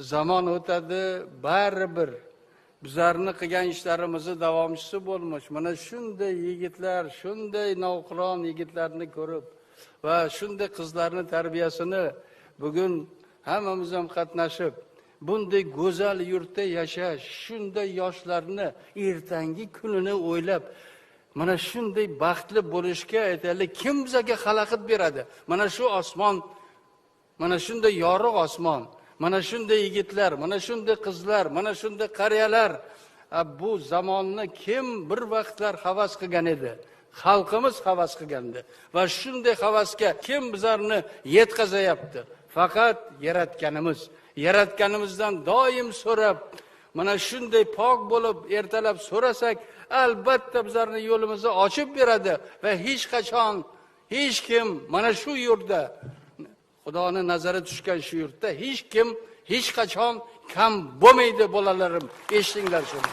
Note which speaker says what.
Speaker 1: Zamon o'tadi, baribir bizlarni qilgan ishlarimizni davomchisi bo'lmish mana shunday yigitlar, shunday navqiron yigitlarni ko'rib va shunday qizlarni tarbiyasini bugun hammamiz ham qatnashib, bunday go'zal yurtda yashash, shunday yoshlarni ertangi kunini o'ylab, mana shunday baxtli bo'lishga aytaylik, kim bizga xalaqit beradi? Mana shu osmon, mana shunday yorug' osmon, mana shunday yigitlar, mana shunday qizlar, mana shunday qariyalar. Bu zamonni kim bir vaqtlar havas qilgan edi? Xalqimiz havas qilgandi va shunday havasga kim bizlarni yetkazayapti? Faqat yaratganimiz. Yaratganimizdan doim so'rab, mana shunday pok bo'lib ertalab so'rasak, albatta bizlarni yo'limizni ochib beradi va hech qachon hech kim mana shu yurtda, Xudoni nazari tushgan shu yurtda hech kim hech qachon kam bo'lmaydi, bolalarim, eshitinglar shuni.